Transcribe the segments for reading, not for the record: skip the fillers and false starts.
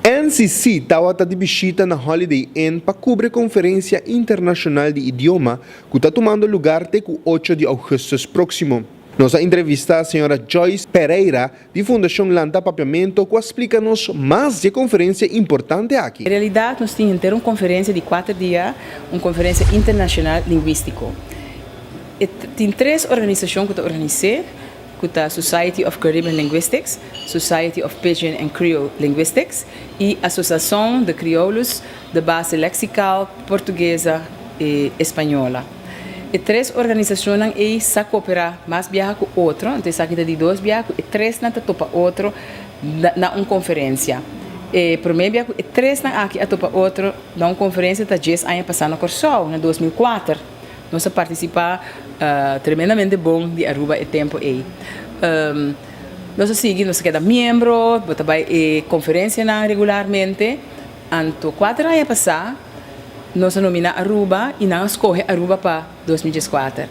NCC tawata di bishita na Holiday Inn pa cubre conferencia internacional di idioma cu ta tumando lugar te cu 8 di augustus proximo. Nos a entrevista señora Joyce Pereira di Fundacion Lanta Papiamento cu a splica nos mas di e conferencia importante aki. En realidad nos tin henter un conferencia di cuater dia, un conferencia internacional linguistico. E tin tres organisacion cu ta organise, cu ta Society of Caribbean Linguistics, Society of Pidgin and Creole Linguistics y Asociacion de Crioulos de Base Lexical Portuguesa y Española. E tres organisacionnan ey sa coopera mas biaha cu otro, anto esaki ta di dos biaha cu e tresnan ta topa otro na un conferencia. E prome biaha cu e tresnan aki a topa otro na un conferencia ta dies aña pasa na Corsou, na 2004. Nos a participa tremendamente bon di Aruba e tempo ey. Nos a sigui, nos a keda miembro, bo ta bay e conferencianan regularmente. Anto cuater aña pasa nos a nomina Aruba y nan a scoge Aruba pa 2014.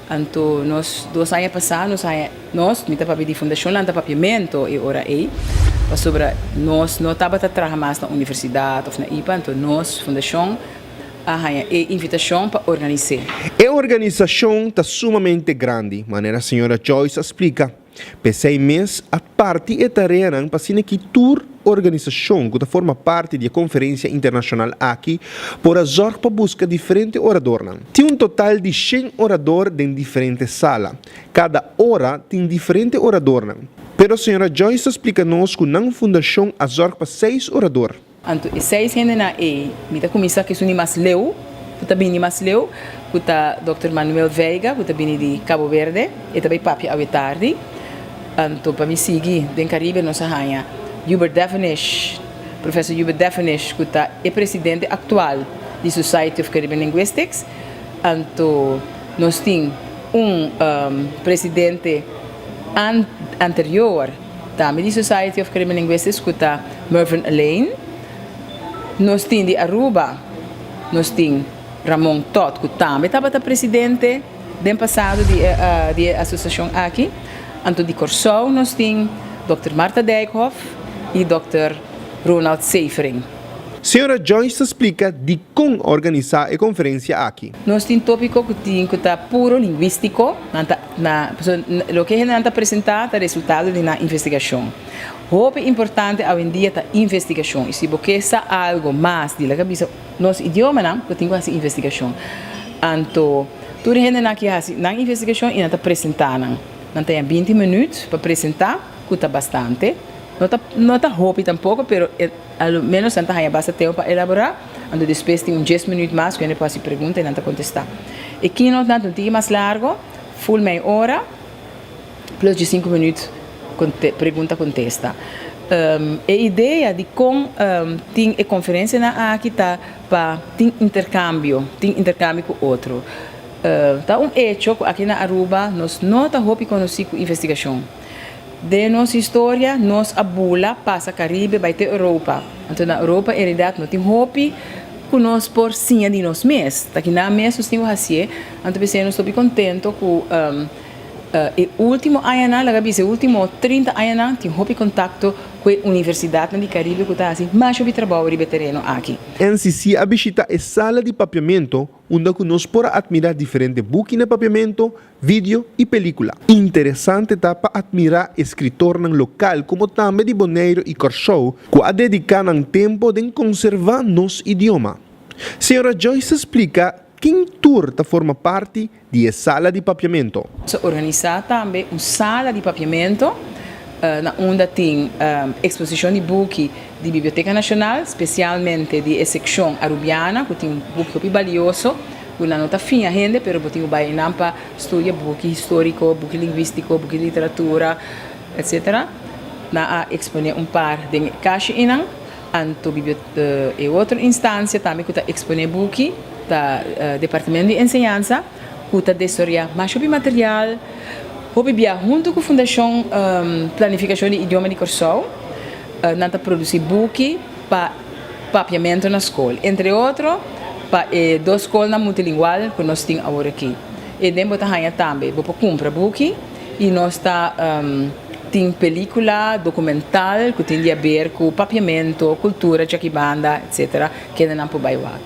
Anto nos 2 aña pasa nos a nos, mi ta papia di Fundacion Lanta Papiamento e ora ey, pasobra nos no tabata traha mas na universidad of na IPA, anto nos fundacion a haña e invitacion pa organise. E organisacion ta sumamente grandi, manera señora Joyce a splica. P'esei mes a parti e tareanan pa asina ki tur organisacion cu ta forma parti di e conferencia internacional aki por a zorg pa busca diferente oradornan. Tin un total di 100 orador den diferente sala. Cada ora tin diferente oradornan. Pero señora Joyce ta splica nos cu nan fundacion a zorg pa seis orador. Anto e seis hendenan ei, mi ta kuminsá ku esun di mas leu, ku ta bini mas leu, ku ta Dòkter Manuel Veiga, ku ta bini di Cabo Verde, e ta bai papia awe tardi. Anto pa mi sigui den Caribe nos a haña Hubert Devenish, Professor Hubert Devenish, ku ta e presidente aktual di Society of Caribbean Linguistics. Anto nos tin un presidente anterior tambe di Society of Caribbean Linguistics ku ta Mervyn Elaine. Nos tin di Aruba, nos tin Ramon Todd ku tambe tabata presidente den pasado di e di e asosiashon aki. Anto di Kòrsou nos tin Dòkter Martha Dijkhoff i Dòkter Ronald Severing. Señora Joyce ta splika dikon a organisá e konferensia aki. Nos tin tópiko ku tin ku ta puro lingwístiko, nan ta na pasobra loke hendenan ta presentá ta resultado di nan investigashon. Hopi importante awendia ta investigashon i si bo ke sa algo mas di laga bisa nos idiomanan bo tin ku hasi investigashon. Anto tur e hendenan ki hasi nan investigashon i nan ta presentá nan. Nan ta haña 20 minüt pa presentá ku ta bastante. No ta no ta hopi tampoko pero e a lo menos nan ta haña basta tempu pa elaborá. Anto despues tin un 10 minüt mas ku hende por hasi pregunta i nan ta kontestá. E keynote nan ta un tiki mas largo, full mei ora plus 15 minüt pregunta kontesta. E idea di kon tin e konferensianan aki ta pa tin interkambio, tin interkambio ku otro. Ta un echo ku aki na Aruba nos no ta hopi konosí ku investigashon. Den nos historia nos a bula pasa Caribe bai te Europa. Anto na Europa en realidad no tin hopi ku nos por siña di nos mes. Ta kinan mes nos tin ku hasié. Anto p'esei nos hopi kontento ku e ultimo añanan, laga bisa e ultimo 30 añanan tin hopi kontakto ku e universidatnan di Caribe ku ta hasi masha hopi trabou riba e tereno aki. NCC a bishita e sala di papiamento unda ku nos por a atmirá diferente buki na papiamento, video i pelíkula. Interesante ta pa atmirá eskritornan lokal komo tambe di Boneiru i Kòrsou ku a dediká nan tempu den konservá nos idioma. Señora Joyce ta splika ken tur ta forma parti di e sala di papiamento. Nos a organisá tambe un sala di papiamento na unda tin eksposishon di buki di Biblioteka Nashonal, spesialmente di e sekshon Arubiana ku tin buki hopi balioso ku nan no ta fiña hende pero bo tin ku bai einan pa studia buki históriko, buki lingwístiko, buki di literatura, etsetera. Nan a eksponé un par den e kashi einan. Anto e otro instansia tambe ku ta eksponé buki ta Departamento di Enseñansa ku ta desaroyá mas hopi material, hopi bia huntu ku Fundashon Planifikashon di Idioma di Kòrsou nan ta produsí buki pa papiamentu na skol, entre otro pa e dos skolnan multilingual ku nos tin awor aki. E den bo ta haña tambe bo por kumpra buki i nos ta. Tin pelíkula dokumental ku tin di aber ku papiamentu, kultura, djaki banda, etc. Ku nan por bai wak.